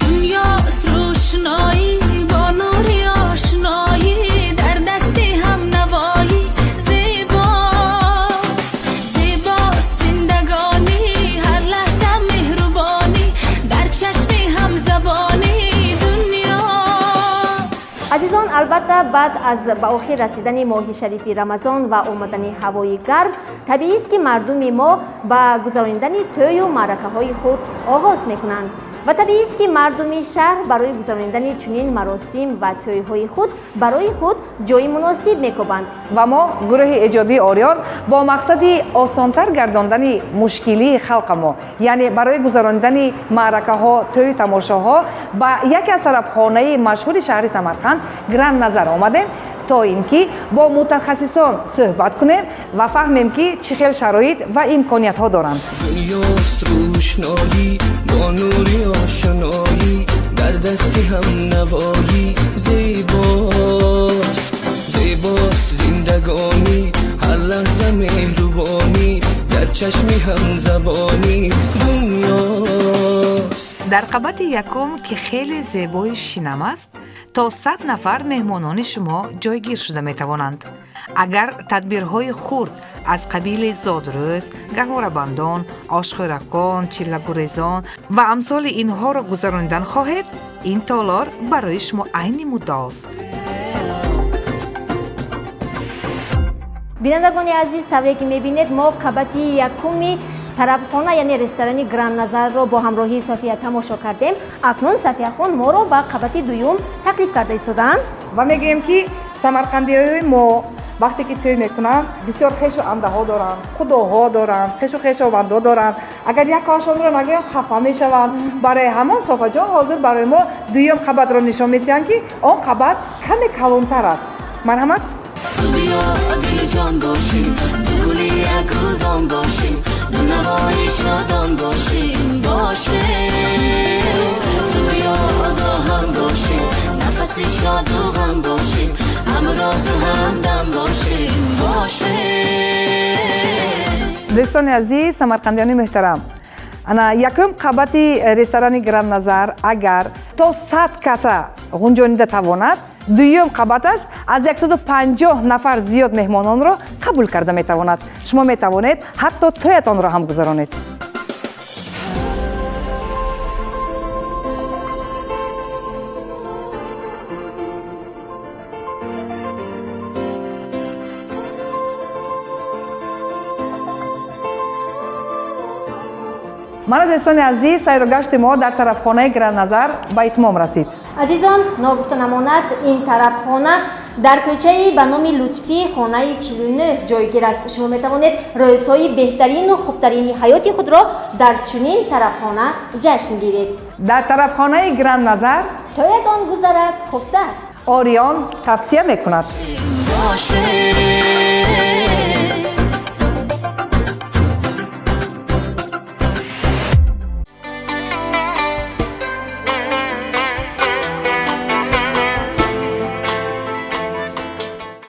Дунёст рӯшноӣ бо нури ошноӣ, дар дасти ҳам навоӣ зебост, зебост зиндагонӣ, ҳар лаҳза меҳрубонӣ, дар чашми ҳамзабонӣ дунёст. Азизон, албатта, баъд аз ба охир расидани моҳи шарифи Рамазон ва омадани ҳавои гарм, табиист, ки мардуми мо ба гузаронидани тӯю маъракаҳои худ оғоз мекунанд ва табиист, ки мардуми шаҳр барои гузаронидани чунин маросим ва тӯйҳои худ барои худ ҷои муносиб мекобанд. Ва мо, гурӯҳи эҷодии Ориён, бо мақсади осонтар гардондани мушкилии халқамо, яъне барои гузаронидани маъракаҳо, тӯю тамошоҳо, ба яке аз тарабхонаи машҳури шаҳри Самарқанд, Гранд Назар омадем, то ин ки бо мутахассисон суҳбат кунем ва фаҳмем, ки чӣ хел шароит ва имкониятҳо доранд. Дунёст рӯшноӣ бо нури ошноӣ, дар дасти ҳам навоӣ зебост, зебост зиндагонӣ, ҳар лаҳза меҳрубонӣ, дар чашми ҳамзабонӣ дунёст. Дар қабати якум, ки хеле зебою шинам аст, то 100 нафар меҳмонони шумо ҷойгир шуда метавонанд. Агар тадбирҳои хурд аз қабили зодрӯз, гаҳворабандон, ошхӯракон, чиллагурезон ва амсоли инҳоро гузаронидан хоҳед, ин толор барои шумо айни муддаост. Бинандагони азиз, тавре ки мебинед, мо қабати якуми тарабхона, яъне ресторани Гранд Назарро бо ҳамроҳии София тамошо кардем. Акнун Софияхон моро ба қабати дуюм таклиф карда истодаанд. Ва мегӯем, ки самарқандиҳои мо вақте ки тӯй мекунанд, бисёр хешу амдаҳо доранд, худоҳо доранд, хешу хешовандо доранд. Агар якашонро нагӯям, хафа мешаванд. Барои ҳамон Софаҷон ҳозир барои мо дуюм қабатро нишон медиҳанд, ки он қабат каме калонтар аст. Марҳамат. Биё, дилу ҷон бошем, ду гули як гулдон бошем, ду навои шодон бошем, бошем. Биё, бо ҳам бошем, нафаси шоду ғам бошем, ҳамрозу ҳамдам бошем, бошем. Дӯстони азиз, самарқандиёни муҳтарам, ана якум қабати ресторани Гранд Назар агар то 100 каса ғунҷонида тавонад, дуюм қабаташ аз 150 нафар зиёд меҳмононро қабул карда метавонад. Шумо метавонед ҳатто тӯятонро ҳам гузаронед. Мана, дӯстони азиз, сайру гашти мо дар тарабхонаи Гранд Назар ба итмом расид. Азизон, ногуфта намонад, ин тарабхона дар кӯчаи ба номи Лутфӣ, хонаи 49 ҷойгир аст. Шумо метавонед рӯзҳои беҳтарину хубтарини ҳаёти худро дар чунин тарабхона ҷашн гиред. Дар тарабхонаи Гранд Назар тӯятон гузарад хубтар. Ориён тавсия мекунад. Бошем.